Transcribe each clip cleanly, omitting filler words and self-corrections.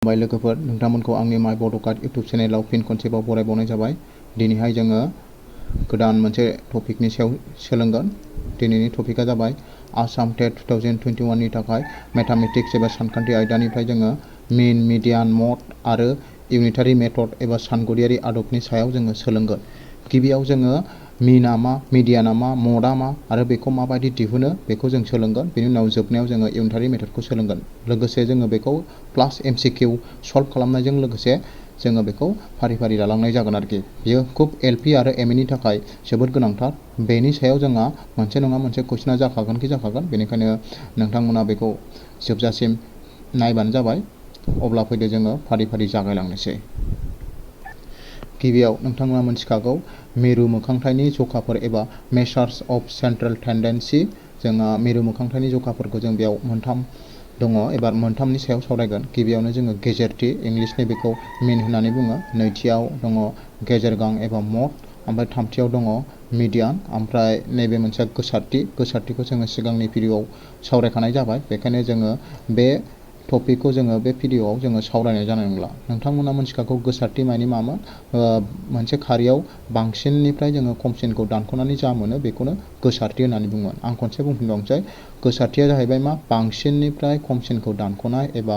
खुलुमबाय लोगोफोर, नोंथांमोनखौ आंनि माय बडकास्ट इउटिउब चेनेलाव फिन खनसेबाव बरायबावनाय जाबाय। दिनैहाय जोङो गोदान मोनसे टपिकनि सायाव सोलोंगोन। दिनैनि टपिकआ जाबाय आसाम टेट 2021 नि थाखाय मेथामेटिक्स एबा सानखान्थि आयदानिफ्राय जोङो मीन, मीडियान, मड आरो इउनिटारि मेथड एबा सानगरियारि आदबनि सायाव जोङो सोलोंगोन। गिबियाव जोङो मीनआ मा, मीडियानआ मा, मडआ मा आरो बेखौ माबायदि दिहुनो बेखौ जों सोलोंगोन। बेनि उनाव जोबनायाव जोङो इउनिटारि मेथडखौ सोलोंगोन। लोगोसे जोङो बेखौ प्लास एमसिकिउ सल्भ खालामनायजों लोगोसे जोङो बेखौ फारि फारि लालांनाय जागोन आरोखि। बेयो खुब एलपि आरो एमइनि थाखाय जोबोद गोनांथार। बेनि सायाव जोंहा मोनसे नङा मोनसे कुइसना जाखागोन। बेनिखायनो नोंथांमोना बेखौ जोबजासिम नायबानो जाबाय। अब्ला फैदो जोङो फारि फारि जागायलांनोसै। गिबियाव नोंथांमोना मिथिखागौ मिरु मोखांथायनि जखाफोर एबा मेजार्स अफ सेन्ट्रेल टेन्डेन्सि। जोंहा मिरु मोखांथायनि जखाफोरखौ जों बेयाव मोनथाम दङ एबा मोनथामनि सायाव सावरायगोन। गिबियावनो जोङो गेजेरथि, इंलिसनि बेखौ मीन होननानै बुङो। नैथियाव दङ गेजेरगां एबा मड। ओमफ्राय थामथियाव दङ मीडियान। ओमफ्राय नैबे मोनसेया गोसारथिखौ जोङो सिगांनि भिडिअआव सावरायखानाय जाबाय। बेखायनो जोङो बे टपिकखौ जोङो बे भिडिअआव जोङो सावरायनाय जानाय नंला। नोंथांमोना मिथिखागौ गोसारथि मानि मामोन। मोनसे खारियाव बांसिननिफ्राय जोङो खमसिनखौ दानख'नानै जा मोनो बेखौनो गोसारथि होननानै बुङो। आं खनसे बुंफिनबावनोसै। गोसारथिया जाहैबाय मा, बांसिननिफ्राय खमसिनखौ दानख'नाय एबा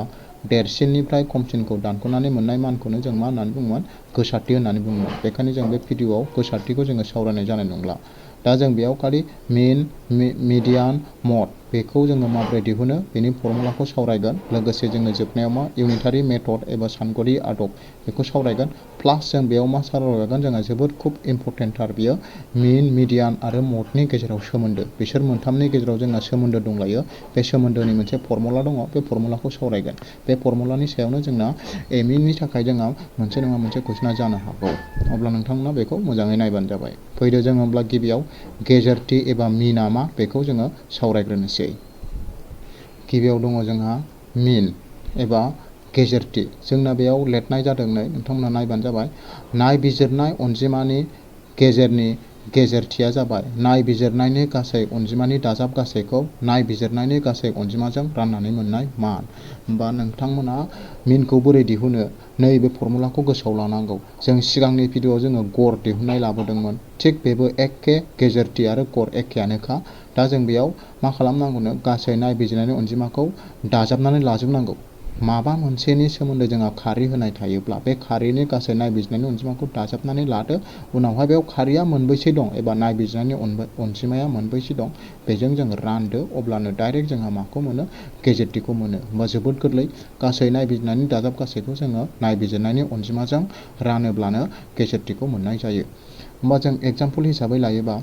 देरसिननिफ्राय खमसिनखौ दानख'नानै मोननाय मानखौनो जों मा होननानै बुङोमोन, गोसारथि होननानै बुङोमोन। बेखायनो जों बे भिडिअआव गोसारथिखौ जोङो सावरायनाय जानाय नंला। दा जों बेयाव खालि मीन, मीडियान, मड बेखौ जोङो माबोरै दिहुनो बेनि फर्मुलाखौ सावरायगोन। लोगोसे जोङो जोबनायाव मा इउनिटारि मेथड एबा सानगरि आदब बेखौ सावरायगोन। प्लास जों बेयाव मा सावरायगोन, जोंहा जोबोद खुब इम्परटेन्टथार बियो मीन, मीडियान आरो मडनि गेजेराव सोमोन्दो। बिसोर मोनथामनि गेजेराव जोंहा सोमोन्दो दंलायो। बे सोमोन्दोनि मोनसे फर्मुला दङ। बे फर्मुलाखौ सावरायगोन। बे फर्मुलानि सायावनो जोंना एमइनि थाखाय जोंहा मोनसे नङा मोनसे कुइसना जानो हागौ। अब्ला नोंथांमोना बेखौ मोजाङै नायबानो जाबाय। फैदो जों होमब्ला गिबियाव गेजेरथि एबा मीनआ मा बेखौ जोङो सावरायग्रोनोसै। गिबियाव दङ जोंहा मीन एबा गेजेरथि। जोंना बेयाव लिरनाय जादों नै, नोंथांमोना नायबानो जाबाय। नायबिजिरनाय अनजिमानि गेजेरनि गेजेरथिया जाबाय नायबिजिरनायनि गासै अनजिमानि दाजाब गासैखौ नायबिजिरनायनि गासै अनजिमाजों राननानै मोननाय मान। होमबा नोंथांमोना मीनखौ बोरै दिहुनो, नैबे फर्मुलाखौ गोसोआव लानांगौ। जों सिगांनि भिडिअआव जोङो गर दिहुननाय लाबोदोंमोन। थिग बेबो एखे, गेजेरथि आरो गर एखेयानोखा। दा जों बेयाव मा खालामनांगौनो, गासै नायबिजिरनायनि अनजिमाखौ दाजाबनानै लाजोबनांगौ। माबा मोनसेनि सोमोन्दै जोंहा खारि होनाय थायोब्ला बे खारिनि गासै नायबिजिरनायनि अनजिमाखौ दाजाबनानै लादो। उनावहाय बेयाव खारिया मोनबैसे दं एबा नायबिजिरनायनि अनजिमाया मोनबैसे दं बेजों जोङो रानदो। अब्लानो डाइरेक्ट जोंहा माखौ मोनो, गेजेरथिखौ मोनो। होमबा जोबोद गोरलै। गासै नायबिजिरनायनि दाजाब गासैखौ जोङो नायबिजिरनायनि अनजिमाजों रानोब्लानो गेजेरथिखौ मोननाय जायो। होमबा जों एग्जाम्पल हिसाबै लायोबा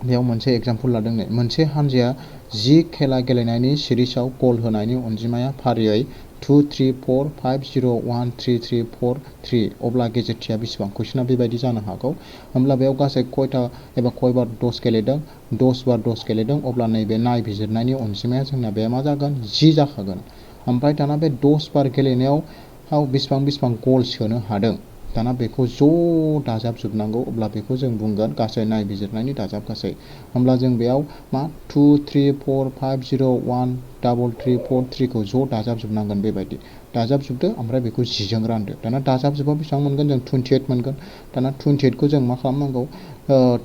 बेयाव मोनसे एग्जाम्पल लादों नै। मोनसे हानजाया 10 खेला गेलेनायनि सिरिजआव गल होनायनि अनजिमाया फारियै 2, 3, 4, 5, 0, 1, 3, 3, 4, 3। अब्ला गेजेरथिया बेसेबां? कुइसना बेबायदि जानो हागौ। होमब्ला बेयाव गासै खयथा एबा खयबार दस गेलेदों? 10 बार दस गेलेदों। अब्ला नैबे नायबिजिरनायनि अनजिमाया जोंना बे मा जागोन, 10 जाखागोन। ओमफ्राय दाना बे 10 बार गेलेनायाव बेसेबां गल सोनो हादों, दाना बेखौ ज' दाजाबजोबनांगौ। अब्ला बेखौ जों बुंगोन गासै नायबिजिरनायनि दाजाब गासै। होमब्ला जों बेयाव मा 2, 3, 4, 5, 0, 1, 3, 3, 4, 3 खौ ज' दाजाबजोबनांगोन। बेबायदि दाजाबजोबदो। ओमफ्राय बेखौ 10 जों रानदो। दाना दाजाबजोबा बेसेबां मोनगोन, जों 28 मोनगोन। दाना 28 खौ जों मा खालामनांगौ,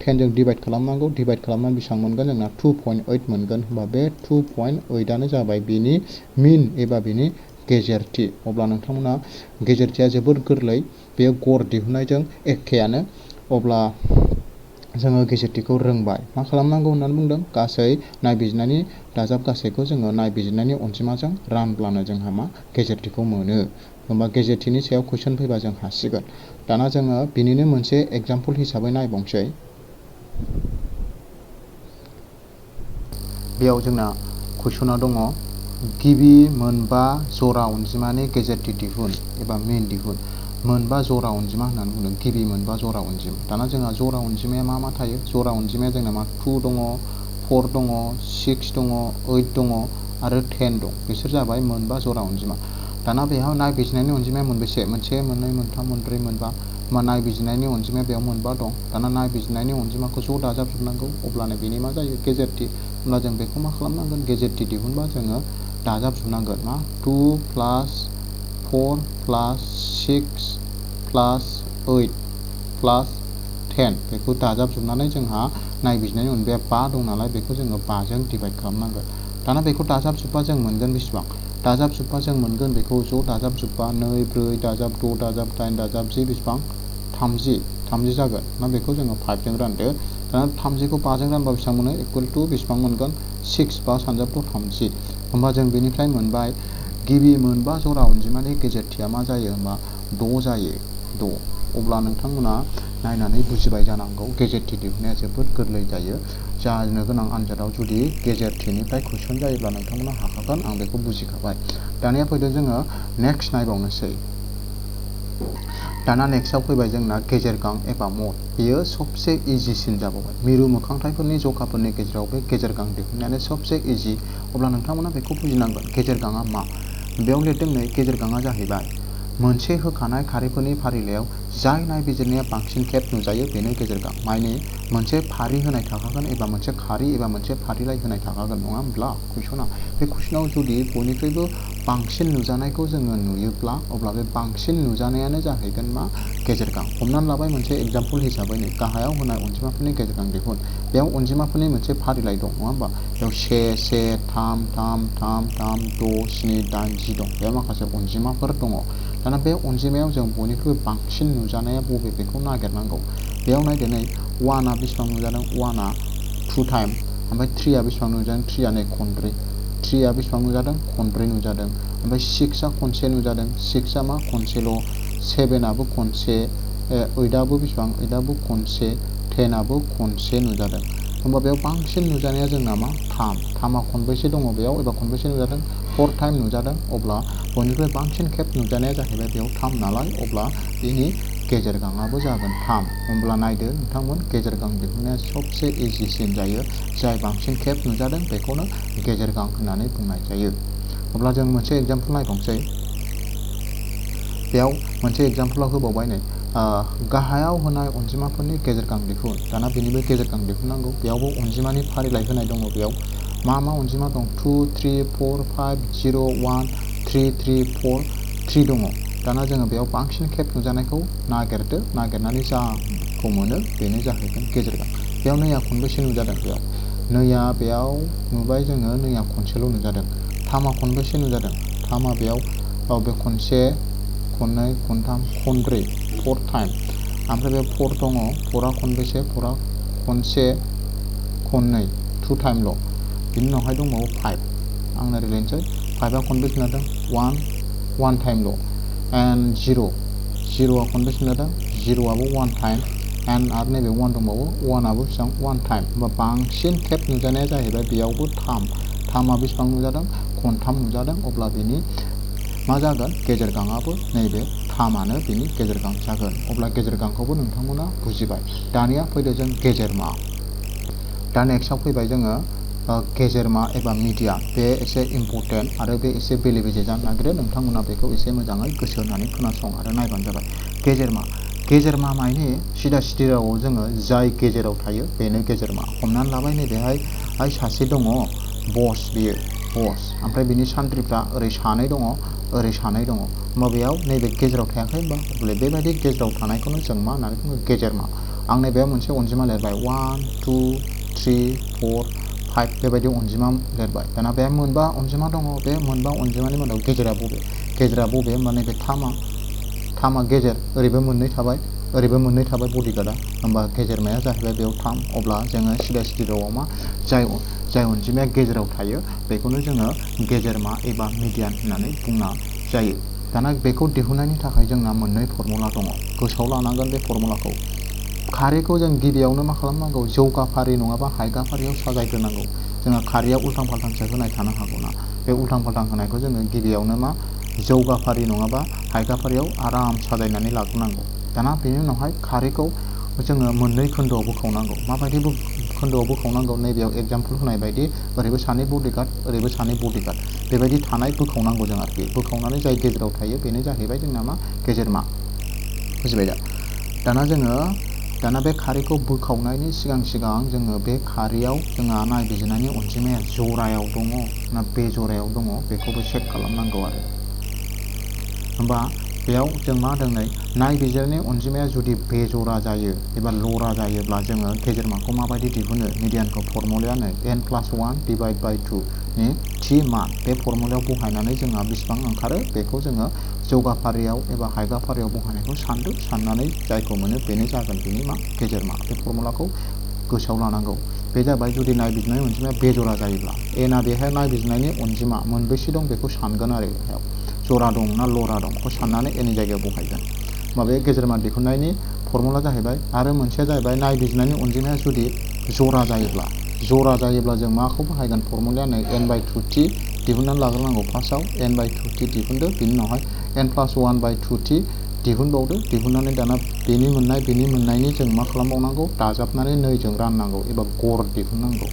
10 जों डिभाइड खालामनांगौ। डिभाइड खालामनानै बेसेबां मोनगोन, जोंना 2.8 मोनगोन। होमबा बे 2.8आनो जाबाय बेनि मीन एबा बेनि गेजेरथि। अब्ला नोंथांमोना गेजेरथिया जोबोद गोरलै, बेयो गर दिहुननायजों एखेयानो। अब्ला जोङो गेजेरथिखौ रोंबाय। मा खालामनांगौ होननानै बुंदों, गासै नायबिजिरनायनि दाजाब गासैखौ जोङो नायबिजिरनायनि अनजिमाजों रानब्लानो जोंहा मा गेजेरथिखौ मोनो। होमबा गेजेरथिनि सायाव कुइसन फैबा जों हासिगोन। दाना जोङो बिनिनो मोनसे एग्जाम्पल हिसाबै नायबावनोसै। बेयाव जोंना कुइसना दङ, गिबि मोनबा जरा अनजिमानि गेजेरथि दिहुन एबा मीन दिहुन। मोनबा जरा अनजिमा होननानै बुंदों, गिबि मोनबा जरा अनजिमा। दाना जोंहा जरा अनजिमाया मा मा थायो? जरा अनजिमाया जोंना मा 2 दङ, 4 दङ, 6 दङ, 8 दङ आरो 10 दं। बिसोर जाबाय मोनबा जरा अनजिमा। दाना बेयाव नायबिजिरनायनि अनजिमाया मोनबेसे? 1, 2, 3, 4, 5, 6। होमबा नायबिजिरनायनि अनजिमाया बेयाव मोनबा दं। दाना नायबिजिरनायनि अनजिमाखौ ज' दाजाबजोबनांगौ। अब्लानो बेनि मा जायो, गेजेरथि। होमब्ला जों बेखौ मा खालामनांगोन, गेजेरथि दिहुनबा जोङो दाजाबजोबनांगोन। मा 2 + 4 प्लस 6 प्लस 8 प्लस 10 बेखौ दाजाबजोबनानै जोंहा नायबिजिरनायनि अनगायै 5 दं नालाय बेखौ जोङो 5 जों डिभाइड खालामनांगोन। दाना बेखौ दाजाबजोबबा जों मोनगोन बेसेबां? दाजाबजोबबा जों मोनगोन बेखौ ज' दाजाबजोबबा 2 4 दाजाब 6 दाजाब 8 दाजाब 10 बेसेबां? 30 जागोन ना बेखौ जोङो 5 जों रानदो। दाना 30 खौ 5 जों रानबा बेसेबां मोनो? इकुवेल टु बेसेबां मोनगोन? 6 बा सानजाबथ' 30। होमबा जों बेनिफ्राय मोनबाय गिबि मोनबा जरा अनजिमानि गेजेरथिया मा जायो होमबा 6 जायो 6। अब्ला नोंथांमोना नायनानै बुजिबाय जानांगौ गेजेरथि दिहुननाया जोबोद गोरलै जायो। जानो गोनां आनजादाव जुदि गेजेरथिनिफ्राय कुइसन जायोब्ला नोंथांमोना हाखागोन आं बेखौ बुजिखाबाय। दानिया फैदो जोङो नेक्स्ट नायबावनोसै। दाना नेक्स्टआव फैबाय जोंना गेजेर गां एबा मड। बेयो सबसे इजिसिन जाबावबाय। मिरु मोखांथायफोरनि जखाफोरनि गेजेराव बे गेजेर गां दिहुननायानो सबसे इजि। अब्ला नोंथांमोना बेखौ बुजिनांगोन गेजेर गाङा मा? बेयाव लिरदों नै गेजेर गाङा जाहैबाय मोनसे होखानाय खारिफोरनि फारिलाइयाव जाय नायबिजिरनाया बांसिन खेब नुजायो बेनो गेजेर गां। माने मोनसे फारि होनाय थाखागोन एबा मोनसे खारि एबा मोनसे फारिलाइ होनाय थाखागोन नङा होमब्ला कुइसना? बे कुइसनाव जुदि बयनिख्रुइबो बांसिन नुजानायखौ जोङो नुयोब्ला अब्ला बे बांसिन नुजानायानो जाहैगोन मा? गेजेर गां। हमनानै लाबाय मोनसे एग्जाम्पल हिसाबै नै गाहायाव होनाय अनजिमाफोरनि गेजेर गां दिहुन। बेयाव अनजिमाफोरनि मोनसे फारिलाइ दं नङा होमबा? बेयाव 1 1 3 3 3 3 6 7 8 10 दं। बेयाव माखासे अनजिमाफोर दङ। दाना बे अनजिमायाव जों बयनिख्रुइबो बांसिन नुजानाया बबे बेखौ नागिरनांगौ। बेयाव नायदो नै 1 आ बेसेबां नुजादों? 1 आ 2 टाइम। ओमफ्राय 3 आ बेसेबां नुजादों? 3 आ नै खनब्रै। 3 आ बेसेबां नुजादों? खनब्रै नुजादों। ओमफ्राय 6 आ खनसे नुजादों। 6 आ मा? खनसेल'। 7 आबो खनसे। 8 आबो बेसेबां? 8 आबो खनसे। 10 आबो खनसे नुजादों। होमबा बेयाव बांसिन नुजानाया जोंना मा? 3। 3 आ खनबेसे दङ बेयाव एबा खनबेसे नुजादों? 4 टाइम नुजादों। अब्ला बयनिख्रुइ बांसिन खेब नुजानाया जाहैबाय बेयाव 3 नालाय अब्ला बेनि गेजेर गाङाबो जागोन 3। होमब्ला नायदो नोंथांमोन गेजेर गां दिहुननाया सबसे इजिसिन जायो। जाय बांसिन खेब नुजादों बेखौनो गेजेर गां होननानै बुंनाय जायो। अब्ला जों मोनसे एग्जाम्पल नायबावनोसै। बेयाव मोनसे एग्जाम्पलाव होबावबाय नै गाहायाव होनाय अनजिमाफोरनि गेजेर गां दिहुन। दाना बेनिबो गेजेर गां दिहुननांगौ। बेयावबो अनजिमानि फारिलाइ होनाय दङ। बेयाव मा अनजिमा दं? 2 3 4 5 0 1 3 3 4 3 दङ। दाना जोङो बेयाव बांसिन खेब नुजानायखौ नागिरदो। नागिरनानै जाखौ मोनो बेनो जाहैगोन गेजेर गां। बेयाव 2 आ खनबेसे नुजादों? बेयाव 2 आ बेयाव नुबाय जोङो 2 आ खनसेल' नुजादों। 3 आ खनबेसे नुजादों? 3 आ बेयाव बे खनसे खननै खनथाम खनब्रै 4 टाइम। ओमफ्राय बेयाव 4 दङ। 4 आ खनबेसे? 4 आ खनसे खननै 2 टाइमल'। बिनि उनावहाय दंबावो 5। आं रायज्लायनोसै 5 आ खनबेसे नुजादों? 1 टाइमल'। एन्ड 0 आ खनबेसे नुजादों? 0 आबो 1 टाइम। एन्ड आरो नैबे 1 दंबावो 1 आबो बेसेबां? 1 टाइम। होमबा बांसिन खेब नुजानाया जाहैबाय बेयावबो 3। 3 आ बेसेबां नुजादों? खनथाम नुजादों। अब्ला बेनि मा जागोन? गेजेर गाङाबो नैबे 3 आनो बेनि गेजेर गां जागोन। अब्ला गेजेर गांखौबो नोंथांमोना बुजिबाय। दानिया फैदो जों गेजेरमा। दा नेक्स्टआव फैबाय जोङो गेजेरमा एबा मिडियान। बे एसे इम्परटेन्ट आरो बे एसे बेले बेजे जानो नागिरो। नोंथांमोना बेखौ एसे मोजाङै गोसो होनानै खोनासं आरो नायबानो जाबाय। गेजेरमा माने सिदा सिदि रावआव जोङो जाय गेजेराव थायो बेनो गेजेरमा। हमनानै लाबाय नैबेहाय सासे दङ बस बियो बस। ओमफ्राय बिनि सानथ्रिफ्रा ओरै सानै दङ ओरै सानै दङ। होमबा बेयाव नैबे गेजेराव थायाखै होमबा? अब्ला बेबायदि गेजेराव थानायखौनो जों मा होननानै बुङो? गेजेरमा। आं नैबेयाव मोनसे अनजिमा लिरबाय 1 2 3 4 5 बेबायदि अनजिमा लिरबाय। दाना बे मोनबा अनजिमा दङ। बे मोनबा अनजिमानि मादाव गेजेरा बबे? होमबा नैबे 3 आ गेजेर। ओरैबो मोननै थाबाय ओरैबो मोननै थाबाय बडिगार्डआ। होमबा गेजेरमाया जाहैबाय बेयाव 3। अब्ला जोङो सिदा सिदि रावआव मा जाय अनजिमाया गेजेराव थायो बेखौनो जोङो गेजेरमा एबा मिडियान होननानै बुंनाय जायो। दाना बेखौ दिहुननायनि थाखाय जोंना मोननै फर्मुला दङ। गोसोआव लानांगोन बे फर्मुलाखौ। खारिखौ जों गिबियावनो मा खालामनांगौ? जौगा फारि नङाबा हायगा फारियाव साजायग्रोनांगौ। जोंहा खारिया उल्थां फाल्थांसो होनाय थानो हागौना। बे उल्थां फाल्थां होनायखौ जोङो गिबियावनो मा जौगा फारि नङाबा हायगा फारियाव आराम साजायनानै लाग्रोनांगौ। दाना बेनि उनावहाय खारिखौ जोङो मोननै खोन्दोआव बोखावनांगौ। माबायदि खोन्दोआव बोखावनांगौ? नैबेयाव एग्जाम्पल होनाय बायदि ओरैबो सानै बडिगार्ड ओरैबो सानै बडिगार्ड बेबायदि थानाय बोखावनांगौ जों आरोखि। बोखावनानै जाय गेजेराव थायो बेनो जाहैबाय जोंना मा? गेजेरमा। बुजिबाय दा? दाना बे खारिखौ बोखावनायनि सिगां जोङो बे खारियाव जोंहा नायबिजिरनायनि अनजिमाया जरायाव दङ ना बेजरायाव दङ बेखौबो चेक खालामनांगौ आरो। होमबा बेयाव जों मा होदों नै नायबिजिरनायनि अनजिमाया जुदि बेजरा जायो एबा लरा जायोब्ला जोङो गेजेरमाखौ माबायदि दिहुनो मिडियानखौ फर्मुलाया नै n+1 डिवाइड बाय 2 नि थि मान बे फर्मुलायाव बहायनानै जोंहा बेसेबां ओंखारो बेखौ जोङो जौगाफारियाव एबा हायगाफारियाव बहायनायखौ सानदो साननानै जायखौ मोनो बेनो जागोन बेनि मा गेजेरमा बे फर्मुलाखौ गोसोआव लानांगौ बे जाबाय जुदि नायबिजिरनायनि अनजिमाया बेजरा जायोब्ला एनआ बेहाय नायबिजिरनायनि अनजिमा मोनबेसे दं बेखौ सानगोन आरो बेयाव जरा दं ना लरा दं बेखौ साननानै एननि जायगायाव बहायगोन माबे गेजेरमा दिहुननायनि फर्मुला जाहैबाय आरो मोनसेया जाहैबाय नायबिजिरनायनि अनजिमाया जुदि जरा जायोब्ला जों माखौ बाहायगोन फर्मुलाया नै n/2t दिहुननानै लाग्रोनांगौ फार्स्टआव n/2t दिहुनदो बिनि उनावहाय n+1/2t दिहुनबावदो दिहुननानै दाना बेनि मोननायनि जों मा खालामबावनांगौ दाजाबनानै 2 जों राननांगौ एबा गर दिहुननांगौ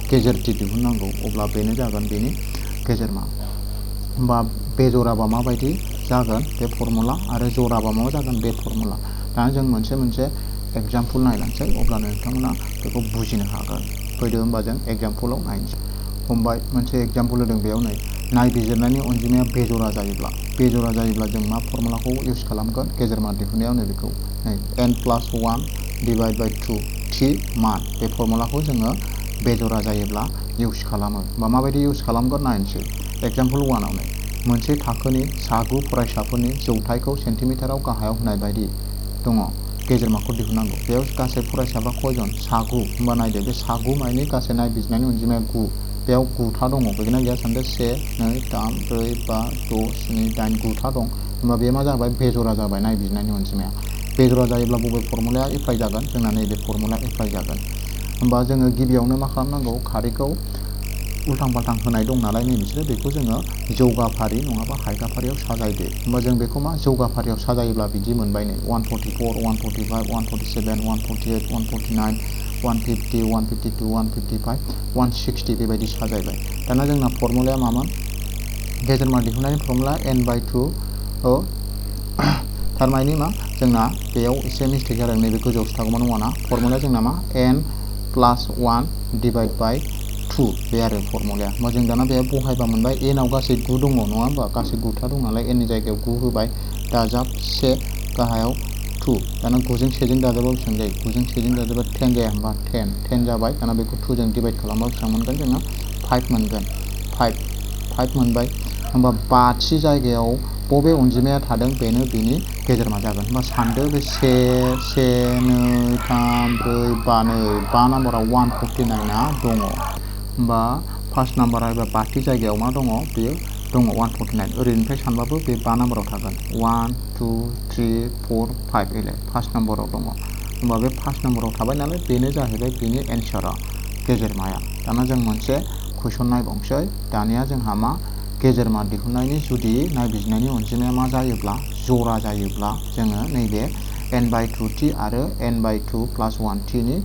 गेजेरथि दिहुननांगौ अब्ला बेनो जागोन बेनि गेजेरमा होमबा बेजराबा माबायदि जागोन बे फर्मुला आरो जराबा मा जागोन बे फर्मुला दा जों मोनसे एग्जाम्पल नायलांसै अब्लानो नोंथांमोना बेखौ बुजिनो हागोन फैदो होमबा जों एग्जाम्पलाव नायनोसै हमबाय मोनसे एग्जाम्पल होदों बेयाव नै नायबिजिरनायनि अनजिमाया बेजरा जायोब्ला जों मा फर्मुलाखौ इउज खालामगोन गेजेरमा दिहुननायाव नै बेखौ नै n+1 डिवाइड बाय 2 थि मान बे फर्मुलाखौ जोङो बेजरा जायोब्ला इउज खालामो बा माबायदि इउज खालामगोन नायनोसै एग्जाम्पल 1 आव नै मोनसे थाखोनि सा 9 फरायसाफोरनि जौथायखौ सेन्टिमिटाराव गाहायाव होनाय बायदि दङ गेजेरमाखौ दिहुननांगौ बेयाव गासै फरायसाफ्रा खयजन सा 9 होमबा नायदो बे सा 9 मानि गासै नायबिजिरनायनि अनजिमाया 9 बेयाव 9था दङ गैगोना गैया सानदो 1 2 3 4 5 6 7 8 9था दं होमबा बे मा जाबाय बेजरा जाबाय नायबिजिरनायनि अनजिमाया बेजरा जायोब्ला बबे फर्मुलाया एप्लाइ जागोन जोंना नैबे फर्मुला एप्लाइ जागोन होमबा जोङो गिबियावनो मा खालामनांगौ खारिखौ उल्थां फाल्थां होनाय दं नालाय नै बिसोरो बेखौ जोङो जौगाफारि नङाबा हायगाफारियाव साजायदो होमबा जों बेखौ मा जौगाफारियाव साजायोब्ला बिदि मोनबाय नै 144 145 147 148 149 150 152 155 160 बेबायदि साजायबाय दाना जोंना फर्मुलाया मामोन गेजेरमा दिहुननायनि फर्मुला n/2 थारमानि मा जोंना बेयाव एसे मिस्टेक जादों नैबे गोजौआवसो थागौमोन 1आ फर्मुलाया जोंना मा n+1 डिवाइड बाय 2 बे आरो फर्मुलाया होमबा जों दाना बेयाव बहायबा मोनबाय एनआव गासै 9 दङ नङा होमबा गासै 9था दं नालाय एननि जायगायाव 9 होबाय दाजाब 1 गाहायाव 2 दाना 9जों 1जों दाजाबा बेसेबां जायो 9जों 1जों दाजाबा 10 जाया होमबा 10 जाबाय दाना बेखौ 2 जों डिभाइड खालामबा बेसेबां मोनगोन जोङो 5 मोनगोन 5 मोनबाय होमबा 5 थि जायगायाव बबे अनजिमाया थादों बेनो बेनि गेजेरमा जागोन होमबा सानदो बे 1 2 3 4 5 नै 5 नाम्बाराव 149 आ दङ होमबा फार्स्ट नाम्बारा एबा 5 थि जायगायाव मा दङ बेयो दङ 149 ओरैनिफ्राय सानबाबो बे 5 नाम्बाराव थागोन 1 2 3 4 5 एलाय फार्स्ट नाम्बाराव दङ होमबा बे फार्स्ट नाम्बाराव थाबाय नालाय बेनो जाहैबाय बेनि एन्सारा गेजेरमाया दाना जों मोनसे कुइसन नायबावनोसै दानिया जोंहा मा गेजेरमा दिहुननायनि जुदि नायबिजिरनायनि अनजिमाया मा जायोब्ला जरा जायोब्ला जोङो नैबे n/2t आरो n/2+1t नि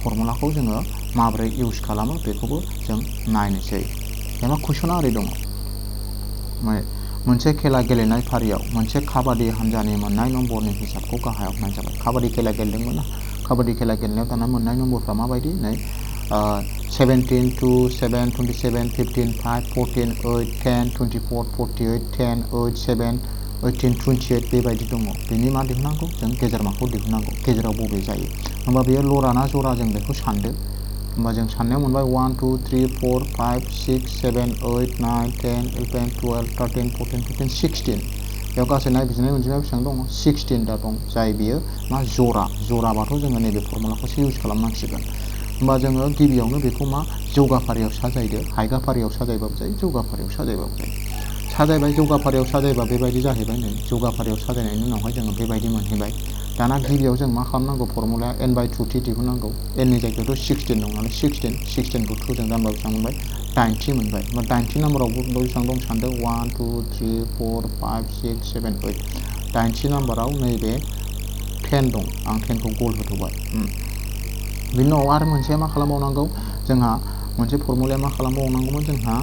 फर्मुलाखौ जोङो माबोरै इउज खालामो बेखौबो जों नायनोसै एबा कुइसना ओरै दङ मोनसे खेला गेलेनाय फारियाव मोनसे काबादि हान्जानि मोननाय नम्बरनि हिसाबखौ गाहायाव होनाय जाबाय काबादि खेला गेलेदोंमोन ना काबादि खेला गेलेनायाव दाना मोननाय नम्बरफ्रा माबायदि नै 17 2 7 27 15 5 14 8 10 24 48 10 8 7 18 28 बेबायदि दङ बेनि मा दिहुननांगौ जों गेजेरमाखौ दिहुननांगौ गेजेराव बबे जायो होमबा बेयो लरा ना जरा जों बेखौ सानदो होमबा जों साननायाव मोनबाय 1 2 3 4 5 6 7 8 9 10 11 12 13 14 15 16 बेयाव गासै नायबिजिरनाय अनजिमाया बेसेबां दङ 16 दा दं जाय बियो मा जराबाथ' जोङो नैबे फर्मुलाखौसो इउज खालामनांसिगोन होमबा जोङो गिबियावनो बेखौ मा जौगाफारियाव साजायदो हायगाफारियाव साजायबाबो जायो जौगाफारियाव साजायबाबो जायो साजायबाय जौगाफारियाव साजायबा बेबायदि जाहैबाय नै जौगाफारियाव साजायनायनि उनावहाय जोङो बेबायदि मोनहैबाय दाना गिबियाव जों मा खालामनांगौ फर्मुलाया n/2t दिहुननांगौ nनि जायगायावथ' 16 दं नालाय 16खौ 2 जों रानबा बेसेबां मोनबाय 80 मोनबाय होमबा 80 नाम्बारावबो बेसेबां दं सानदो 1 2 3 4 5 6 7 8 80 नाम्बाराव नैबे 10 दं आं 10खौ गल होथ'बाय बिनि उनाव आरो मोनसेया मा खालामबावनांगौ जोंहा मोनसे फर्मुलाया मा खालामबावनांगौमोन जोंहा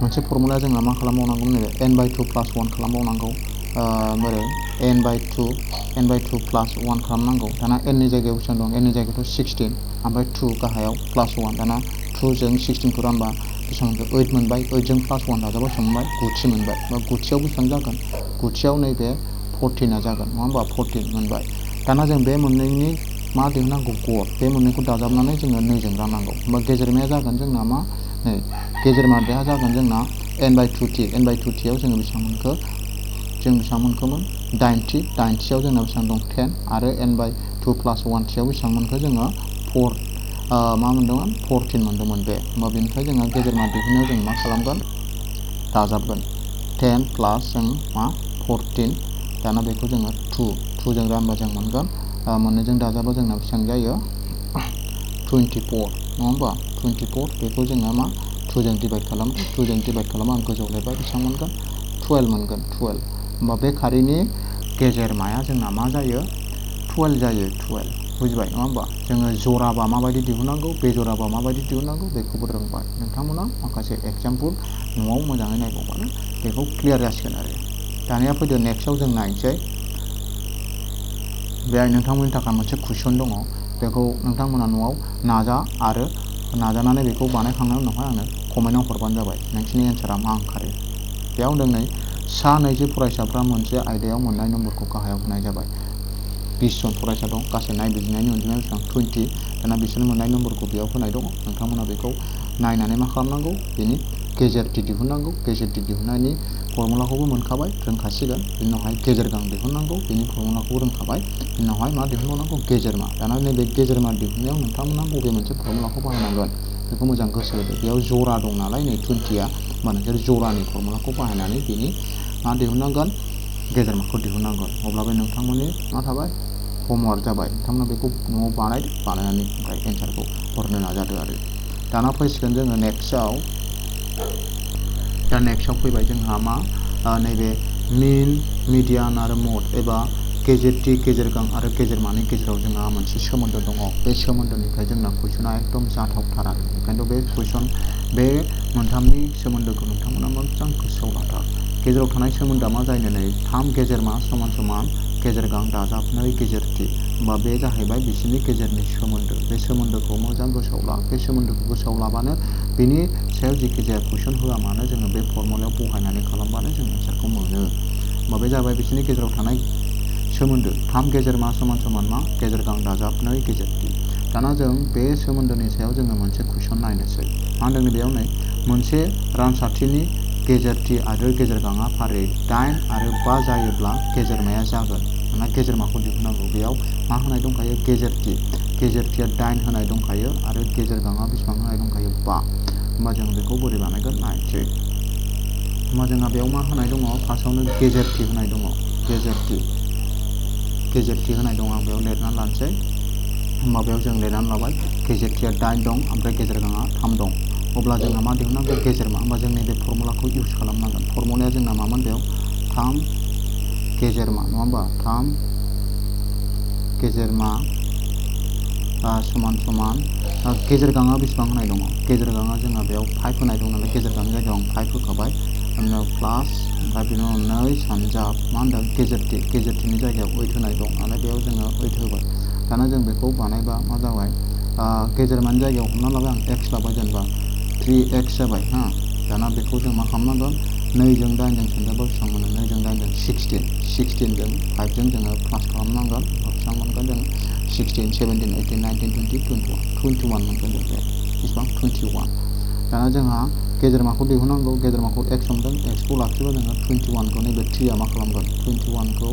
मोनसे फर्मुलाया जोंहा मा खालामबावनांगौ नैबे n/2+1 खालामबावनांगौ बोरै n/2+1 खालामनांगौ दाना nनि जायगायाव बेसेबां दं nनि जायगायावथ' 16 ओमफ्राय 2 गाहायाव +1 दाना 2 जों 16खौ रानबा बेसेबां 8 मोनबाय 8 जों +1 दाजाबा बेसेबां मोनबाय 9 मोनबाय बा 9थियाव बेसेबां जागोन 9थियाव नैबे 14 जागोन नङा होमबा 14 मोनबाय दाना जों बे मोननैनि मा दिहुननांगौ गड़ बे मोननैखौ दाजाबनानै जोङो 2 जों राननांगौ होमबा गेजेरमाया जागोन जोंना मा नै गेजेरमाया जागोन जोंना n/2t n/2tयाव जोङो बेसेबां मोनखो जों बेसेबां मोनखोमोन 8t 8tयाव जोंना बेसेबां दं 10 आरो n/2 + 1tयाव बेसेबां मोनखो जोङो 4 मा मोनदोंमोन 14 मोनदोंमोन बे होमबा बेनिफ्राय जोङो गेजेरमा दिहुननायाव जों मा खालामगोन दाजाबगोन 10 प्लास जों मा 14 दाना बेखौ जोङो 2 जों रानबा जों मोनगोन मोननैजों दाजाबा जोंना बेसेबां जायो 24 नङा होमबा 24 बेखौ जोङो मा 2 जों डिभाइड खालामगोन 2 जों डिभाइड खालामबा आं गोजौआव लिरबाय बेसेबां मोनगोन 12 मोनगोन 12 होमबा बे खारिनि गेजेरमाया जोंना मा जायो 12 जायो 12 बुजिबाय नङा होमबा जोङो जराबा माबायदि दिहुननांगौ बेजराबा माबायदि दिहुननांगौ बेखौबो रोंबाय नोंथांमोना माखासे एग्जाम्पल न'आव मोजाङै नायबावबानो बेखौ क्लियार जासिगोन आरो दानिया फैदो नेक्स्टआव जों नायनोसै बेहाय नोंथांमोननि थाखाय मोनसे कुइसन दङ बेखौ नोंथांमोना न'आव नाजानानै बेखौ बानायखांनायनि उनावहाय आंनो कमेन्टआव हरबानो जाबाय नोंसिनि एन्सारा मा ओंखारो बेयाव होनदों नै सा 20 फरायसाफ्रा मोनसे आयदायाव मोननाय नम्बरखौ गाहायाव होनाय जाबाय 20 जन फरायसा दं गासै नायबिजिरनायनि अनजिमाया बेसेबां 20 दाना बिसोर मोननाय नम्बरखौ बेयाव होनाय दङ नोंथांमोना बेखौ नायनानै मा खालामनांगौ बेनि गेजेरथि दिहुननांगौ गेजेरथि दिहुननायनि फर्मुलाखौबो मोनखाबाय रोंखासिगोन बिनि उनावहाय गेजेरगां दिहुननांगौ बेनि फर्मुलाखौबो रोंखाबाय बिनि उनावहाय मा दिहुनबावनांगौ गेजेरमा दाना नैबे गेजेरमा दिहुननायाव नोंथांमोना बबे मोनसे फर्मुलाखौ बाहायनांगोन बेखौ मोजां गोसो होदो बेयाव जरा दं नालाय नै 20आ होमबा नोंसोर जरानि फर्मुलाखौ बाहायनानै बेनि मा दिहुननांगोन गेजेरमाखौ दिहुननांगोन अब्ला बे नोंथांमोननि मा थाबाय हमवार्क जाबाय नोंथांमोना बेखौ न'आव बानायनानै ओमफ्राय एन्सारखौ हरनो नाजादो आरो दाना फैसिगोन जोङो नेक्स्टआव फैबाय जोंहा मा नैबे मिन मिडियान आरो मड एबा गेजेरथि गेजेरगां आरो गेजेरमानि गेजेराव जोंहा मोनसे सोमोन्दो दङ बे सोमोन्दोनिफ्राय जोंना कुइसना एकदम जाथावथार आरो बेखायनोथ' बे मोनथामनि सोमोन्दोखौ नोंथांमोना मोजां गोसोआव लाथार गेजेराव थानाय सोमोन्दोआ मा जायो नै 3 गेजेरमा समान समान गेजेरगां दाजाब 2 गेजेरथि होमबा बे जाहैबाय बिसोरनि गेजेरनि सोमोन्दो बे सोमोन्दोखौ मोजां गोसोआव ला बे सोमोन्दोखौ गोसोआव लाबानो बेनि सायाव जेखि जाया कुइसन होआ मानो जोङो बे फर्मुलायाव बहायनानै खालामबानो जों एन्सारखौ मोनो होमबा बे जाबाय बिसोरनि गेजेराव थानाय सोमोन्दो 3 गेजेरमा समान समान मा गेजेरगां दाजाब 2 गेजेरथि दाना जों बे सोमोन्दोनि सायाव जोङो मोनसे कुइसन नायनोसै मा होनदों बेयाव नै मोनसे रानसारथिनि गेजेरथि आरो गेजेरगाङा फारियै 8 आरो 5 जायोब्ला गेजेरमाया जागोन दाना गेजेरमाखौ दिहुननांगौ बेयाव मा होनाय दंखायो गेजेरथिया 8 होनाय दंखायो आरो गेजेरगाङा बेसेबां होनाय दंखायो 5 होमबा जों बेखौ बोरै बानायगोन नायनोसै होमबा जोंहा बेयाव मा होनाय दङ फार्स्टआवनो गेजेरथि होनाय दङ गेजेरथि होनाय दं आं बेयाव लिरनानै लानोसै होमबा बेयाव जों लिरनानै लाबाय गेजेरथिया 8 दं ओमफ्राय गेजेरगाङा 3 दं अब्ला जोंहा मा दिहुननांगौ गेजेरमा होमबा जों नैबे फर्मुलाखौ इउज खालामनांगोन फर्मुलाया जोंना मामोन बेयाव 3 गेजेरमा नङा होमबा 3 गेजेरमा समान समान गेजेरगाङा बेसेबां होनाय दङ गेजेरगाङा जोंहा बेयाव 5 होनाय दं नालाय गेजेरगांनि जायगायाव आं 5 होखाबाय उनाव प्लास ओमफ्राय बिनि उनाव 2 सानजाब मा होनदों गेजेरथिनि जायगायाव 8 होनाय दं नालाय बेयाव जोङो 8 होबाय दाना जों बेखौ बानायबा मा जाबाय गेजेरमानि जायगायाव हमना लाबाय आं x लाबाय जेनेबा 3x जाबाय दाना बेखौ जों मा खालामनांगोन 2 जों 8 जों सानजाबा बेसेबां मोनो 2 जों 8 जों 16 जों 5 जों जोङो प्लास खालामनांगोन बेसेबां मोनगोन जों 16 17 18 19 20 21 मोनगोन जों बे बेसेबां 21 दाना जोंहा गेजेरमाखौ दिहुननांगौ गेजेरमाखौ x हमदों xखौ लाखिबा जोङो 21खौ नैबे 3आ मा खालामगोन 21खौ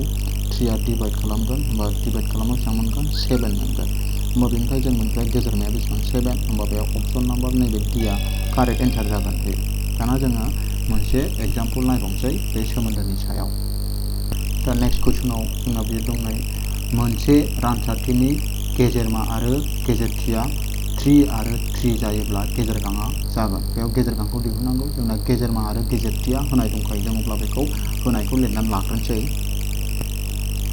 3आ डिभाइड खालामगोन होमबा डिभाइड खालामबा बेसेबां मोनगोन 7 मोनगोन होमबा बेनिफ्राय जों मोनबाय गेजेरमाया बेसेबां 7 होमबा बेयाव अपसन नाम्बार नैबे डीआ कारेक्ट एन्सार जागोन बे दाना जोङो मोनसे एग्जाम्पल नायबावनोसै बे सोमोन्दोनि सायाव दा नेक्स्ट कुइसनाव जोंना बियो दं नै मोनसे रानसारथिनि गेजेरमा आरो गेजेरथिया 3 आरो 3 जायोब्ला गेजेरगाङा जागोन बेयाव गेजेरगांखौ दिहुननांगौ जोंना गेजेरमा आरो गेजेरथिया होनाय दंखायो जों अब्ला बेखौ होनायखौ लिरनानै लाग्रोनोसै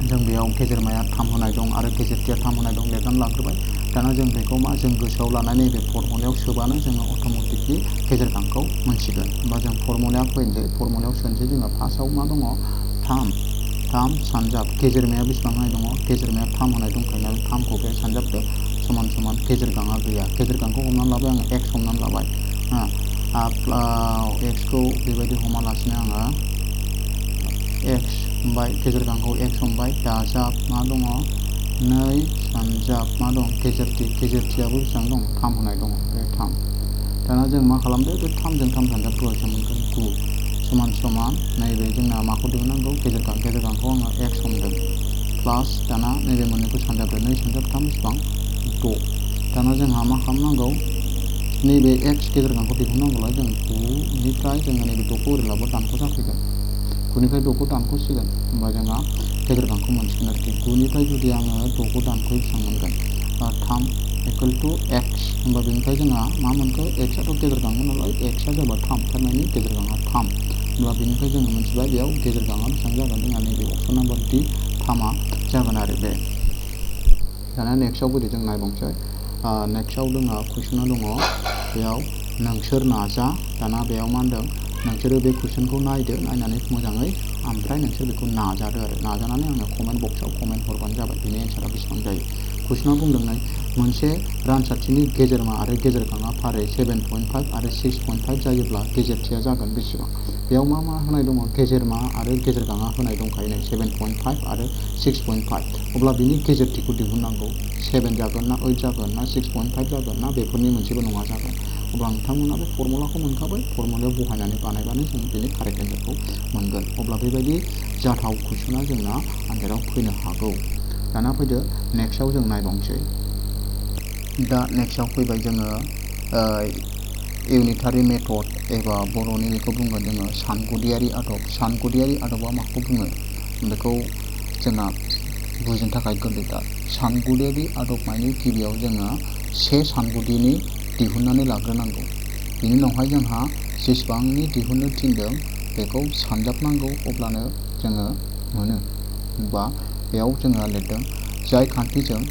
जों बेयाव गेजेरमाया 3 होनाय दं आरो गेजेरथिया 3 होनाय दं लिरनानै लाग्रोबाय दाना जों बेखौ मा जों गोसोआव लानानै नैबे फर्मुलायाव सोबानो जोङो अट'मेटिकलि गेजेरगांखौ मोनसिगोन होमबा जों फर्मुलायाव फैनोसै फर्मुलायाव सोनोसै जोंहा फार्स्टआव मा दङ 3 सानजाब गेजेरमाया बेसेबां होनाय दङ गेजेरमाया 3 होनाय दंखायो नालाय 3खौ बे सानजाबदो समान समान गेजेरगाङा गैया गेजेरगांखौ हमनानै लाबाय आङो x हमनानै लाबाय x खौ बेबायदि हमालासिनो आङो x हमबाय, गेजेर गांखौ x हमबाय, दाजाब मा दङ 2 सानजाब मा दं गेजेरथियाबो बेसेबां दं 3 होनाय दङ, बे 3। दाना जों मा खालामदो, बे 3 जों 3 सानजाब गुवारजों मोनगोन 9 समान समान नैबे जोंना माखौ दिहुननांगौ, गेजेर गांखौ आङो x हमदों प्लास दाना नैबे मोननैखौ सानजाबदो 2 सानजाब 3 बेसेबां 6। दाना जोंहा मा खालामनांगौ, नैबे x गेजेर गांखौ दिहुननांगौब्ला जों 9 निफ्राय जोङो नैबे 6 खौ ओरै लाबो दानख' जाफैगोन, 9 निफ्राय 6 खौ दानख'सिगोन, होमबा जोंहा गेजेर गांखौ मोनसिगोन आरोखि। 9 निफ्राय जुदि आङो 6 खौ दानख'यो बेसेबां मोनगोन, 3 = x, होमबा बेनिफ्राय जोंहा मा मोनखो, x आथ' गेजेर गांमोन नालाय x आ जाबाय 3, थारमाने गेजेर गाङा 3, होमब्ला बेनिफ्राय जोङो मिथिबाय बेयाव गेजेर गाङा बेसेबां जागोन, जोंहा नैबे अपसन नाम्बार D 3 जागोन आरो बे। दाना नेक्स्टआव बोरै जों नायबावनोसै, नेक्स्टआव जोंहा कुइसना दङ, बेयाव नोंसोर नाजा, दाना बेयाव मा होनदों, नोंसोरो बे कुइसनखौ नायदो, नायनानै मोजाङै ओमफ्राय नोंसोर बेखौ नाजादो आरो नाजानानै आंनो कमेन्ट बक्सआव कमेन्ट हरबानो जाबाय बेनि एन्सारा बेसेबां जायो। कुइसना बुंदों मोनसे रानसारथिनि गेजेरमा आरो गेजेर गाङा फारियै 7.5 आरो 6.5 जायोब्ला गेजेरथिया जागोन बेसेबां। बेयाव मा मा होनाय दङ, गेजेरमा आरो गेजेर गाङा होनाय दंखायो नै 7.5 आरो 6.5, अब्ला बिनि गेजेरथिखौ दिहुननांगौ, 7 जागोन ना 8 जागोन ना 6.5 जागोन ना बेफोरनि मोनसेबो नङा जागोन। अब्ला नोंथांमोना बे फर्मुलाखौ मोनखाबाय, फर्मुलायाव बहायनानै बानायबानो जों बेनि कारेक्ट एन्सारखौ मोनगोन। अब्ला बेबायदि जाथाव कुइसना जोंना आनजादाव फैनो हागौ। दाना फैदो नेक्स्टआव जों नायबावनोसै। दा नेक्स्टआव फैबाय जोङो इउनिटारि मेथड एबा बर'नि बेखौ बुंगोन जोङो सानगुदियारि आदब। सानगुदियारि आदबा माखौ बुङो, बेखौ जोंहा बुजिनो थाखाय गोरलैथार। सानगुदियारि आदब माने गिबियाव जोङो से सानगुदिनि दिहुननानै लाग्रोनांगौ, बिनि उनावहाय जोंहा जेसेबांनि दिहुननो थिनदों बेखौ सानजाबनांगौ, अब्लानो जोङो मोनो। बा बेयाव जोङो लिरदों, जाय खान्थिजों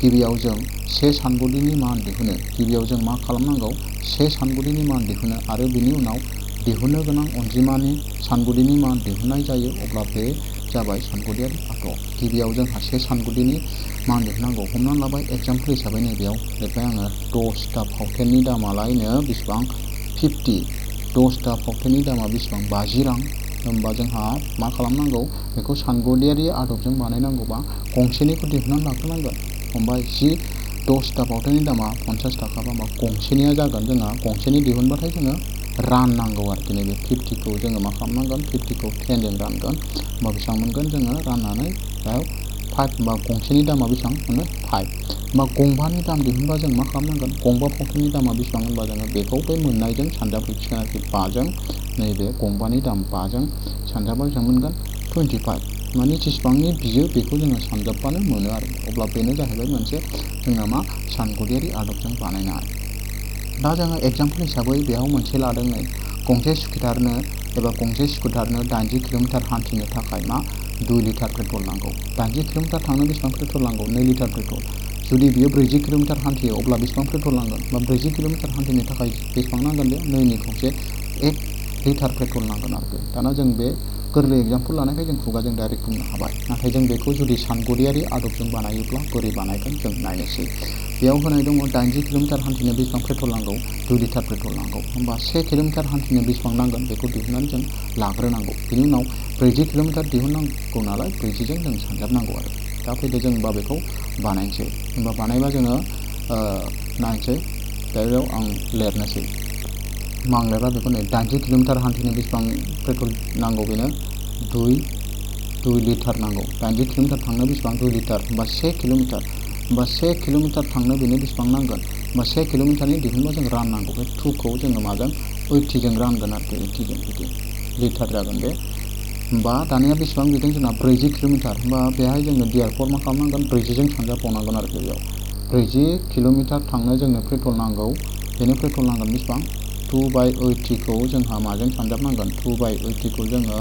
गिबियाव जों से सानगुदिनि मान दिहुनो, गिबियाव जों मा खालामनांगौ, से सानगुदिनि मान दिहुनो आरो बिनि उनाव दिहुननो गोनां अनजिमानि सानगुदिनि मान दिहुननाय जायो, अब्ला बे जाबाय सानगुदियारि आदब। गिबियाव जोंहा से सानगुदिनि मान दिहुननांगौ, हमनानै लाबाय एग्जाम्पल हिसाबै नैबेयाव लिरबाय आङो 10टा फावथेननि दामालायनो बेसेबां 50, 10टा फावथेननि दामा बेसेबां 50 रां, होमबा जोंहा मा खालामनांगौ, बेखौ सानगुदियारि आदबजों बानायनांगौबा गंसेनिखौ दिहुननानै लाग्रोनांगोन। हमबाय 10टा फावथेननि दामा 50 थाखाबा होमबा गंसेनिया जागोन, जोंहा गंसेनि दिहुनबाथाय जोङो राननांगौ आरोखि, नैबे 50खौ जोङो मा खालामनांगोन, 50खौ 10जों रानगोन, होमबा बेसेबां मोनगोन जोङो राननानै बेयाव 5, होमबा गंसेनि दामा बेसेबां मोनो 5, होमबा गंबानि दाम दिहुनबा जों मा खालामनांगोन, गंबा फावथेननि दामा बेसेबां होनबा जोङो बेखौ बे मोननायजों सानजाबहैसिगोन आरोखि, 5जों नैबे गंबानि दाम 5जों सानजाबा बेसेबां मोनगोन 25, माने जेसेबांनि बियो बेखौ जोङो सानजाबबानो मोनो आरो। अब्ला बेनो जाहैबाय मोनसे जोंना मा सानगुदियारि आदबजों बानायनाय। दा जोङो एग्जाम्पल हिसाबै बेयाव मोनसे लादों नै, गंसे स्कुटारनो एबा गंसे स्कुटारनो 80 किल'मिटार हान्थिनो थाखाय मा 2 लिटार पेट्रल नांगौ। 80 किल'मिटार थांनो बेसेबां पेट्रल नांगौ, 2 लिटार पेट्रल। जुदि बियो 40 किल'मिटार हान्थियो अब्ला बेसेबां पेट्रल नांगोन, बा 40 किल'मिटार हान्थिनो थाखाय बेसेबां नांगोन, बे 2 खावसे 1 लिटार पेट्रल नांगोन आरोखि। दाना जों बे गोरलै एग्जाम्पल लानायखाय जों खुगाजों डाइरेक्ट बुंनो हाबाय, नाथाय जों बेखौ जुदि सानगुदियारि आदबजों बानायोब्ला बोरै बानायगोन जों नायनोसै। बेयाव होनाय दङ 80 किल'मिटार हान्थिनो बेसेबां पेट्रल नांगौ, 2 लिटार पेट्रल नांगौ, होमबा 1 किल'मिटार हान्थिनो बेसेबां नांगोन बेखौ दिहुननानै जों लाग्रोनांगौ। बिनि उनाव 40 किल'मिटार दिहुननांगौ नालाय 40जों जों सानजाबनांगौ आरो। दा फैदो जों होमबा बेखौ बानायनोसै, होमबा बानायबा जोङो नायनोसै, दा बेयाव आं लिरनोसै। आं लिरबा बेखौ नै 80 किल'मिटार हान्थिनो बेसेबां पेट्रल नांगौ, बेनो 2 लिटार नांगौ। 80 किल'मिटार थांनो बेसेबां 2 लिटार, होमबा 1 किल'मिटार, होमबा 1 किल'मिटार थांनो बेनो बेसेबां नांगोन, होमबा 1 किल'मिटारनि दिहुनबा जों राननांगौ, बे 2खौ जोङो माजों 80जों रानगोन आरोखि, 80जों बिदि लिटार जागोन बे। होमबा दानिया बेसेबां बिदों जोंना 40 किल'मिटार, होमबा बेहाय जोङो डिआर4 मा खालामनांगोन 40जों सानजाबबावनांगोन आरोखि। बेयाव 40 किल'मिटार थांनो जोंनो पेट्रल नांगौ, बेनो पेट्रल नांगोन बेसेबां 2/80खौ जोंहा माजों सानजाबनांगोन, 2/80खौ जोङो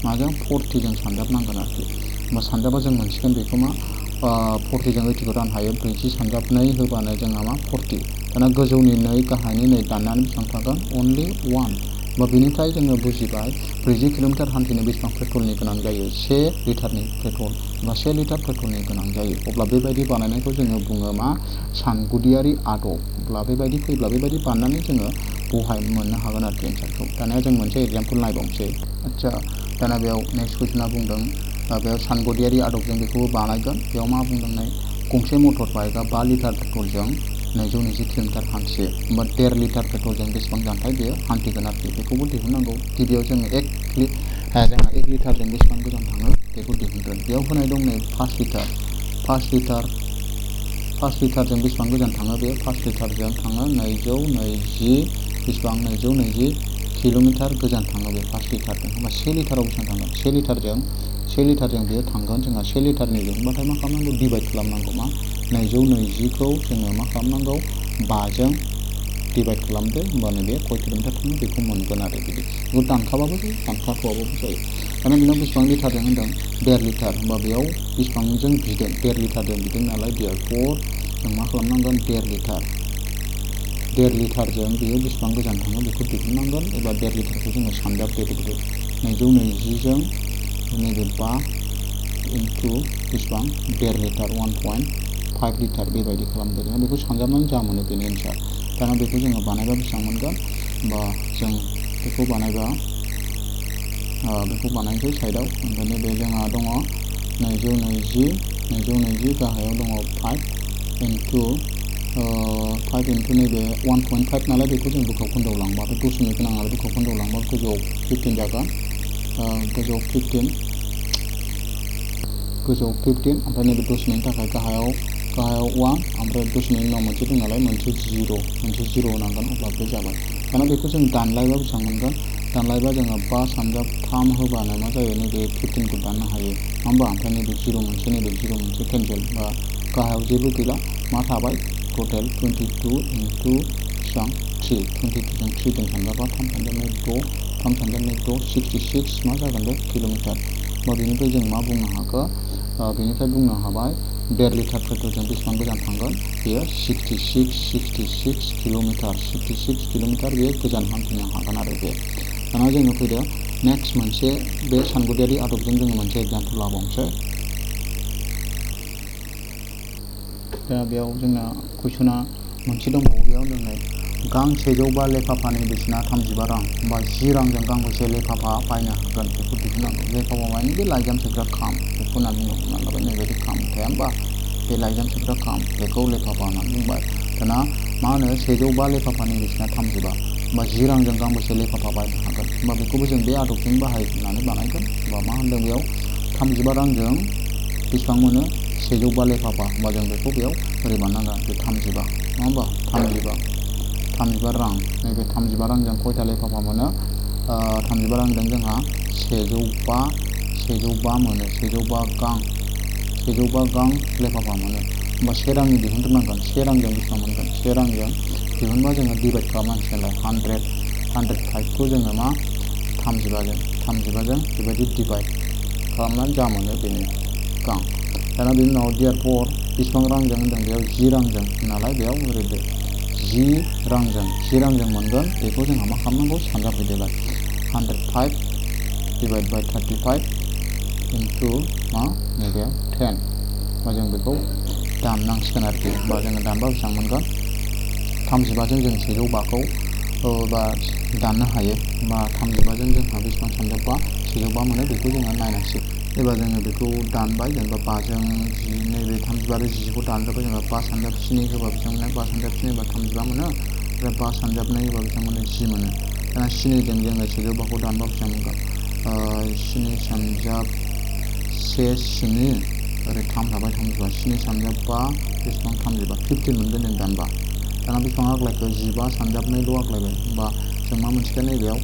माजों 40जों सानजाबनांगोन आरोखि। होमबा सानजाबा जों मोनसिगोन बेखौ मा 40जों 80खौ राननो हायो, 40 सानजाबनाय होबानो जोंहा मा 40। दाना गोजौनि 2 गाहायनि 2 दाननानै बेसेबां थागोन अनलि 1। होमबा बेनिफ्राय जोङो बुजिबाय 40 किल'मिटार हान्थिनो बेसेबां पेट्रलनि गोनां जायो, 1 लिटारनि पेट्रल, बा 1 लिटार पेट्रलनि गोनां जायो। अब्ला बेबायदि बानायनायखौ जोङो बुङो मा सानगुदियारि आदब। अब्ला बेबायदि फैब्ला बेबायदि बानायनानै जोङो बहाय मोननो हागोन आरोखि एन्सारखौ। दानिया जों मोनसे एग्जाम्पल नायबावनोसै। आदसा दाना बेयाव नेक्स्ट कुइसना बुंदों बेयाव सानगदियारि आदबजों बेखौबो बानायगोन। बेयाव मा बुंदों नै गंसे मटर बाइकआ 5 लिटार पेट्रलजों 220 किल'मिटार हान्थियो। होमबा 1.5 लिटार पेट्रलजों बेसेबां जानथाय बेयो हान्थिगोन आरोखि। बेखौबो दिहुननांगौ। गिबियाव जोङो 1 लिटारजों बेसेबां गोजान थाङो बेखौ दिहुनगोन। बेयाव होनाय दं नै 5 लिटार 5 लिटारजों बेसेबां गोजान थाङो बे 5 लिटारजों थाङो 220 बेसेबां 220 किल'मिटार गोजान थाङो बे 5 लिटारजों। होमबा 1 लिटाराव बेसेबां थांगोन 1 लिटारजों बेयो थांगोन जोंहा 1 लिटारनि दिहुनबाथाय मा खालामनांगौ डिभाइड खालामनांगौ। मा 220खौ जोङो मा खालामनांगौ 5जों डिभाइड खालामदो। होमबानो बे खय किल'मिटार थाङो बेखौ मोनगोन आरो बिदि। बेखौ दानखाबाबो जायो दानखाथ'आबाबो जायो। दाना बेनाव बेसेबां लिटारजों होनदों 1.5 लिटार। होमबा बेयाव बेसेबांजों बिदों 1.5 लिटारजों बिदों नालाय देयरफर जों मा खालामनांगोन 1.5 लिटारजों बेयो बेसेबां गोजान थाङो बेखौ दिहुननांगोन। एबा 1.5 लिटारखौ जोङो सानजाबदेरो। 220जों नैबे 5 इन्टु बेसेबां 1.5 लिटार 1.5 लिटार बेबायदि खालामदो। जों बेखौ सानजाबनानै जा मोनो बेनि एन्सार। दाना बेखौ जोङो बानायबा बेसेबां मोनगोन बा जों बेखौ बानायबा बेखौ बानायनोसै साइडआव। ओंखायनो बे जोंहा दङ 220 गाहायाव दङ 5 इन्टु नैबे 1.5 नालाय बेखौ जों दुखाव खोन्दोआव लांबा बे दशमिक गोनां नालाय दुखाव खोन्दोआव लांबा गोजौआव 15 जागोन। गोजौआव 15 ओमफ्राय नैबे दशमिकनि थाखाय गाहायाव 1 ओमफ्राय दशमिकनि उनाव मोनसे दं नालाय मोनसे 0 होनांगोन। अब्ला बे जाबाय। दाना बेखौ जों दानलायबा बेसेबां मोनगोन दानलायबा जोङो 5 सानजाब 3 होबानो मा जायो नैबे 15खौ दाननो हायो नङा होमबा। ओमफ्राय नैबे 0 मोनसे नैबे 0 मोनसे केन्सेल बा गाहायाव जेबो गैला मा थाबाय टटेल 22 इन्टु बेसेबां 3 22जों 3जों सानजाबा 3 सानजाबनाय 6 3 सानजाबनाय 6 66 मा जागोन बे किल'मिटार। बा बेनिफ्राय जों मा बुंनो हाखो बेनिफ्राय बुंनो हाबाय 1.5 लिटार पेट्रलजों बेसेबां गोजान थांगोन बेयो 66 किल'मिटार बेयो गोजान हान्थिनो हागोन आरो बे। दाना जोङो फैदो नेक्स्ट मोनसे बे सानगदियारि आदबजों जोङो मोनसे एग्जाम्पल लाबावनोसै। दा बेयाव जोंना कुइसना मोनसे दंबावो। बेयाव जोंनो गांसे 105 लेफाफानि बेसेना 35 रां बा 10 रांजों गांबेसे लेफाफा बायनो हागोन बेखौ दिहुननांगौ। लेफाफा माने बे लाइजाम सोग्रा खाम बेखौ होनना बुङो। हमना लाबाय नैबायदि खाम थाया होमबा बे लाइजाम सोग्रा खाम बेखौ लेफाफा होननानै बुंबाय। दाना मा होनो 105 लेफाफानि बेसेना 35 होमबा 10 रांजों गांबेसे लेफाफा बायनो हागोन। होमबा बेखौबो जों बे आदबजों बाहायनानै बानायगोन। होमबा मा होनदों बेयाव 35 रांजों बेसेबां मोनो 105 लेफाफा। होमबा जों बेखौ बेयाव ओरै बानायनांगोन बे 35 नङा होमबा 35 रां नैबे 35 रांजों खयथा लेफाफा मोनो 35 रांजों जोंहा 105 मोनो 105 गां लेफाफा मोनो। होमबा 1 रांनि दिहुनग्रोनांगोन 1 रांजों बेसेबां मोनगोन 1 रांजों दिहुनबा जोङो डिभाइड खालामनांसिगोनलाय 105खौ जोङो मा 35जों बेबायदि डिभाइड खालामनानै जा मोनो बेनो गां। दाना बेनि उनाव देयरफर बेसेबां रांजों होनदों बेयाव 10 रांजों नालाय बेयाव ओरैदो 10 रांजों मोनगोन। बेखौ जोंहा मा खालामनांगौ सानजाबहैदोलाय 105 डिभाइड बाय 35 इन्टु मा नैबे 10। होमबा जों बेखौ दाननांसिगोन आरोखि। होमबा जोङो दानबा बेसेबां मोनगोन 35जों जों 105खौ बा दाननो हायो। होमबा 35जों जोंहा बेसेबां सानजाबबा 105 मोनो बेखौ जोङो नायनांसिगोन। एबा जोङो बेखौ दानबाय जेनेबा 5जों नैबे 35 आरो 10खौ दानजाबाय जेनेबा 5 सानजाब 7 होबा बेसेबां मोनो 5 सानजाब 7 होबा 35 मोनो। ओमफ्राय 5 सानजाब 2 होबा बेसेबां मोनो 10 मोनो। दाना 7जों जोङो 105खौ दानबा बेसेबां मोनगोन 7 सानजाब 1 7 ओरै 3 थाबाय 35 7 सानजाब 5 बेसेबां 35 15 मोनगोन जों दानबा। दाना बेसेबां आग्लायखो 15 सानजाब 2ल' आग्लायबाय। होमबा जों मा मोनसिगोन नैबेयाव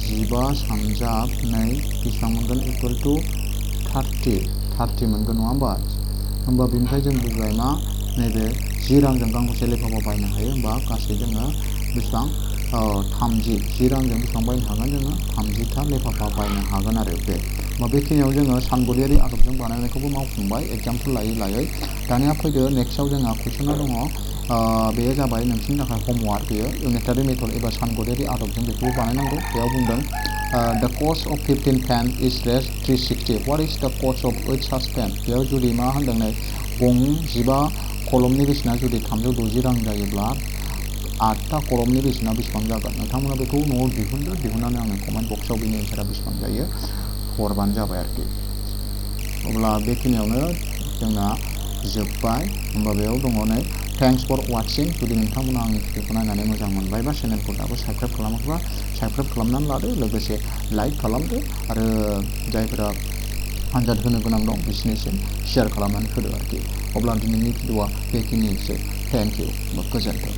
15 सानजाब 2 बेसेबां मोनगोन इकुवेल टु 30 मोनगोन नङा होमबा। होमबा बेनिफ्राय जों बुजिबाय मा नैबे 10 रांजों गांबेसे लेफाफा बायनो हायो। होमबा गासै जोङो बेसेबां 10 रांजों बेसेबां बायनो हागोन जोङो 30था लेफाफा बायनो हागोन आरो बे। होमबा बेखिनियाव जोङो सानगदियारि आदबजों बानायनायखौबो मावफुंबाय एग्जाम्पल लायै। दानिया फैदो नेक्स्टआव जोंहा कुइसना दङ बेयो जाबाय नोंसोरनि थाखाय हमवार्क। बेयो इउनिटारि मेथड एबा सानगदियारि आदबजों बेखौबो बानायनांगौ। बेयाव बुंदों the cost of 15 pen is rest 360 what is the cost of 8 Sach PAN. बेयाव जुदि मा होनदों नै गं 15 कलमनि बेसेना जुदि 360 रां जायोब्ला 8टा कलमनि बेसेना बेसेबां जागोन नोंथांमोना बेखौ न'आव दिहुननानै आंनो कमेन्ट बक्सआव बेनि एन्सारा बेसेबां जायो हरबानो जाबाय आरोखि। अब्ला बेखिनियावनो जोंना जोब्बाय। होमबा बेयाव दङ नै थेंक्स फर वाचिं। जुदि नोंथांमोना आंनि भिडिअखौ नायनानै मोजां मोनबायबा चेनेलखौ दाबो साबस्क्राइब खालामाखैबा साबस्क्राइब खालामनानै लादो, लोगोसे लाइक खालामदो आरो जायफोरा आनजाद होनो गोनां दं बिसोरनिसिम शेयार खालामनानै होदो आरोखि। अब्ला दिनैनि भिडिअआ बेखिनिसै। थेंक इउ, गोजोन्थों।